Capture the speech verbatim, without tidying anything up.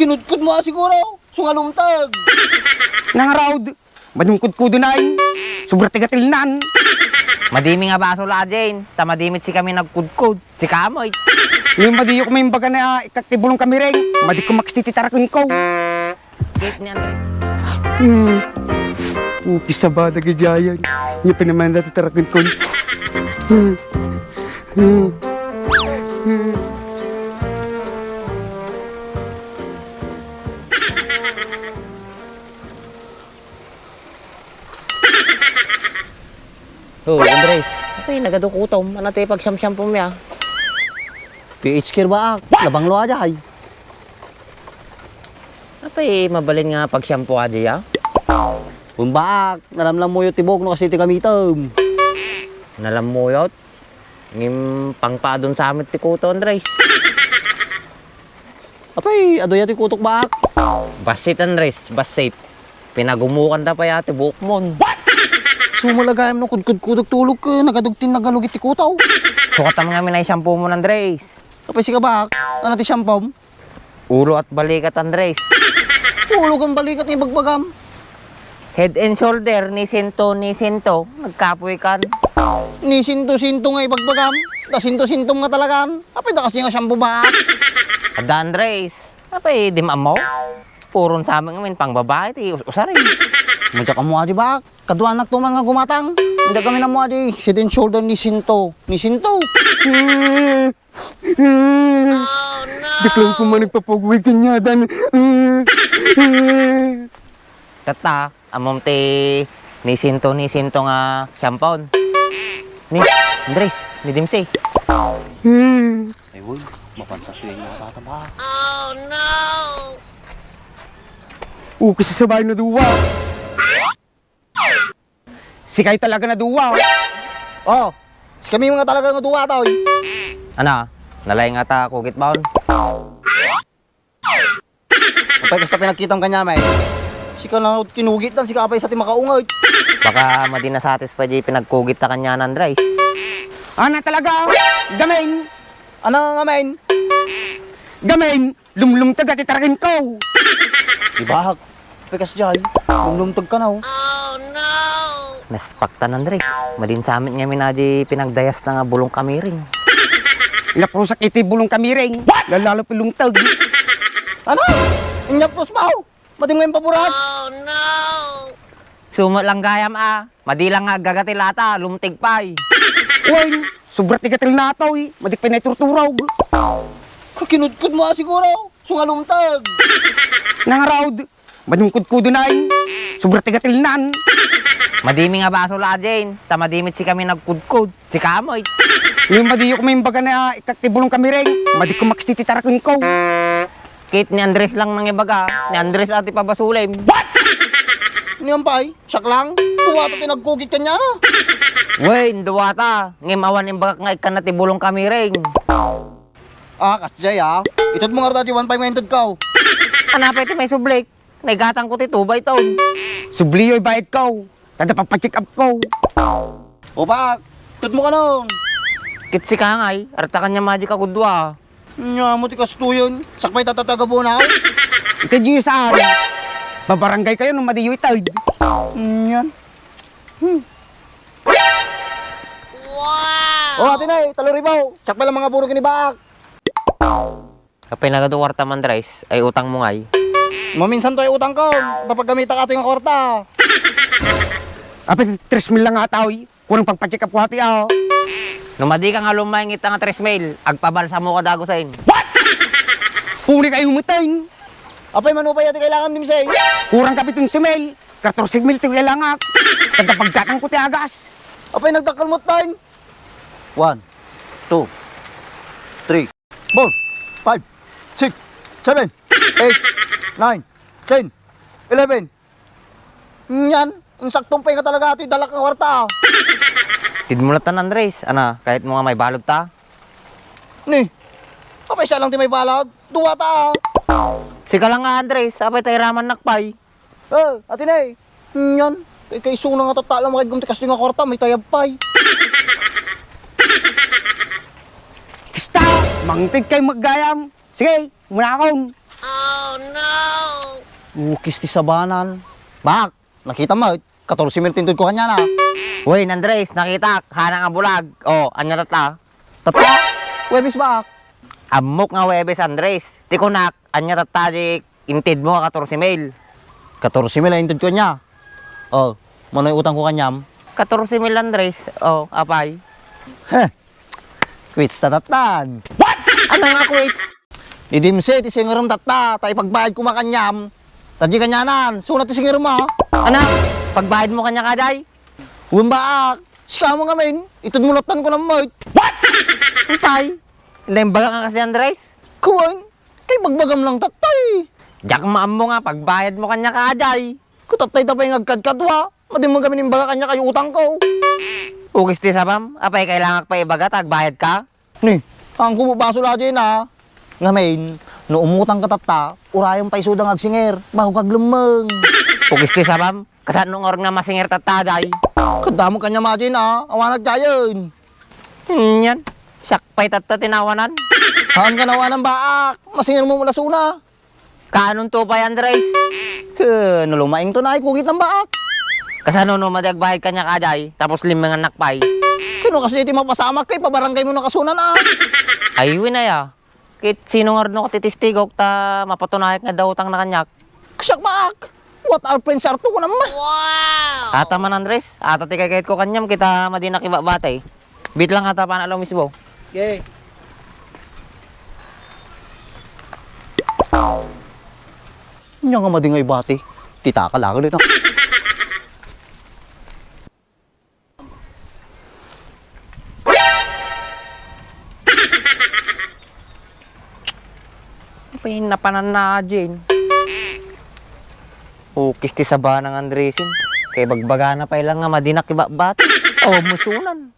Kinudkod mo a siguro, isu nga lumteg. Nangarud, madungkudkudon ay, sobra ti gatilnan. Madimi nga basol a, Jane, ta madimit sikami nagkudkod. Sika met. Ngem madiyo koma imbaga nga ikkak ti bulong kamiring, madi koma makis ti tarakenko. Gate ni Andre. Hmm. Ukis a badag idiayen. Nia pinamanada ti tarakenko. Hmm. Hmm. Hmm. Oh, Andres, apay nagadukutom? Ania ti pagsiamsiampom ya? P H care baak, nabanglo a diay. Apay mabalin nga pagsiampo a diay, a? Wen baak, nalamlamuyot ti buok no kas ti gamitem. Nalammuyot? Ngem pangpaadun sa met ti kuto, Andres. Apay, adu ya ti kutok baak? Bassit, Andres, bassit. Pinagumukanda pay a ti buokmon. Isu met la gayam no kudkudkudok tulog ket nagadugtin nagalugit ti kuto. Sukatam ngamin a siampomon, Andres. Apay sika baak, ania ti siampom? Ulo at balikat, Andres. Ulo ken balikat nga ibagbagam. Head and shoulder, ni sinto, ni sinto, nagkapoy kan. Ni sinto-sinto nga ibagbagam, da sinto-sintom nga talagan. Apay da kasi nga siampo baak? Adda, Andres. Apay, di maammo? Puron sa amin ngamin pangbabae ti us-usari. Madiak ammo a diay baak. Kaduanak tuman nga gumatang. Madiak kami ammo a diay head and shoulder ni sinto. Ni sinto. Diak lang koma nagpapagwig kaniadan. Tatta, ammom ti ni sinto, ni sinto nga siampon. Ni, Andres, ni Dimsi. Ay, uy, mapansa ti nga tataba. O, kasi sabay na dua. Sikayo talaga nga dua. Oh, sikami nga talaga nga dua, toy. Ana, nalaing nga ta kugit baon. Apay kasta pinagkitam kaniam, eh. Sika na kinugit dan, sika apay sa ti makaungay. Baka madi na satisfy di pinagkugit ta kaniana, Andres. Ana talaga, gamin. Ana nga gamin? Gamin. Lumlumteg a ti tarakenko. Di baak. Pikas diay. Lumlumteg ka na, oh. Naspaktan, Andres. Madin sa amin ngamin a di pinagdayasna nga bulong kamiring. Inaprusak iti bulong kamiring. What? Lalalo pilumteg. Ano? Inyapros pa, oh? Madin nga impaburak? Isu met lang gayam a. Madi lang nga aggaga ti lata, lumteg pay. Wen, sobra ti gatil nataw, eh. Madik pay naiturturog. Kakinudkod mo, ah, siguro. Isu nga lumteg. Nangarud. Madungkudkudon ay. Sobra ti gatilnan. Madimi nga basol a, Jane. Ta madimit sikami nagkudkod. Sika met. Ngem madiyo koma imbaga nga ikkak ti bulong kamiring. Madik koma makis ti tarakenko. Ket ni Andres lang nangibaga. Ni Andres a ti pabasolem. What? Ni Ampay? Siak lang? Duwata ti nagkugit kaniana. Wen, duwata. Ngem awan imbagak nga ikkanna ti bulong kamiring. Ah, kasdiay, ah. Itedmo ngarud ti one five nga intedko. Ania pay ti maisublik? Naigatangko ti two by two. Subliyo ti bayadko. Tadda pagpa-check up ko. Upak, itedmo kano. Ket sika ngay, arta kaniam a di ka gudua. Ania mo ti kastoyen? Sakbay ta tatagabunaw? Ited yo saan? Babarangay kayo no madiyo ited. Nian. Hmm. Wow! Oh, Ate Nay, taluribaw. Sakbay lang mga burong kinibaak. Apay nagadu warta man, Dres? Ay utang mo ngay? Maminsan to ay utang ko. Tapaggamita ka ato yung kwarta. Apay, tres mil lang nga tao, eh. Kurang pagpa-check up ko hati, ah. No madi ka nga lumay ngita nga tres mil, agpabalsamo ka dagusen. What? Puli kayo mutain. Apay, manupay ati kailangan, Dimsay? Kurang ka piton simil. Katorse mil ti kailangan. Tagda paggatang ko ti agas. Apay, nagdakkel mo, Tay? One, two, three, four, five, six, seven, eight, nine, ten, eleven. Nian, insaktong pay nga talaga atoy dalak nga kwarta, ah. Ted mo latan, Andres. Ana, kayat mo nga maibalud ta? Ni, apay siak lang ti maibalud? Dua ta, ah. Sika lang nga, Andres. Apay ta iramannak pay? Eh, Ate Nay, nian, kay kaisuna nga tatta lang makaiggum ti kastoy nga kwarta, maitayab pay. Kasta, mangted kay maggayam. Sige, umunakon. Ukis ti sabanan. Bak, nakitam met, katorse mil ti inted ko kaniana. Wen, Andres, nakitak, haanna nga bulag. O, ania tatta? Tatta? Huwebes, Bak. Ammok nga Huwebes, Andres. Ti kunak, ania tatta ti intedmo a katorse mil? Katorse mil a inted ko kaniana. O, mano ti utang ko kaniam? Katorse mil, Andres. O, apay? Heh. Quits ta tattan. What? Ania nga quits? Didimse ti singerem tatta, ta ipagbayad koma kaniam. Ta di kanianan, suna ti singerem, a. Ania? Pagbayad mo kaniak, Aday? Wen, Bak. Sika met ngamin, itedmo lattan ko nammet. What? Apay? Naimbagak nga kasi, Andres? Kuan, kay bagbagam lang tatta. Diak maammo nga pagbayad mo kaniak, Aday. Ku tatta, ita pay nga agkadkadua. Madi met ngamin imbagak kaniak a utang ko. Ukis ti sabam, apay kailangak pay ibaga ta agbayad ka? Ni, haanko met basol a diay na. Ngamin, no umutang ka tatta, urayem pay isuda nga agsinger, bago ka aglemmeng. Ukis ti sabam, kasano ngarud nga masinger tatta, Aday? Kadamu kaniam a diay na, awanak diayen. Nian, siak pay tatta ti nawanan. Haan ka nawanan, Bak. Masingermo met la suna. Kaanonto pay, Andres? Ket no lumaingto, naikugit lang, Bak. Kasano no madi agbayad kaniak, Aday, tapos limmengannak pay? Ket no kasdiay ti mapasamak, kay pabarangay mo na kasunan, a. Ay, wen aya. Ket sino ngarud no ti testigok ta mapatunayak nga adda utangna kaniak? Siak, Bak. What are friends are to, kunam met. Ata man, Andres, ata ti kaykayatko kaniam, ket ta madinak ibabati. Bitlang ata pana lumisbo. Okay. Ania nga madi nga ibati? Ti taka laeng, no? Apay, napanan na, Jane. Ukis ti sabanang Andresin. Kay bagbagana pay lang nga madinak ibabati. Awan mo sunan.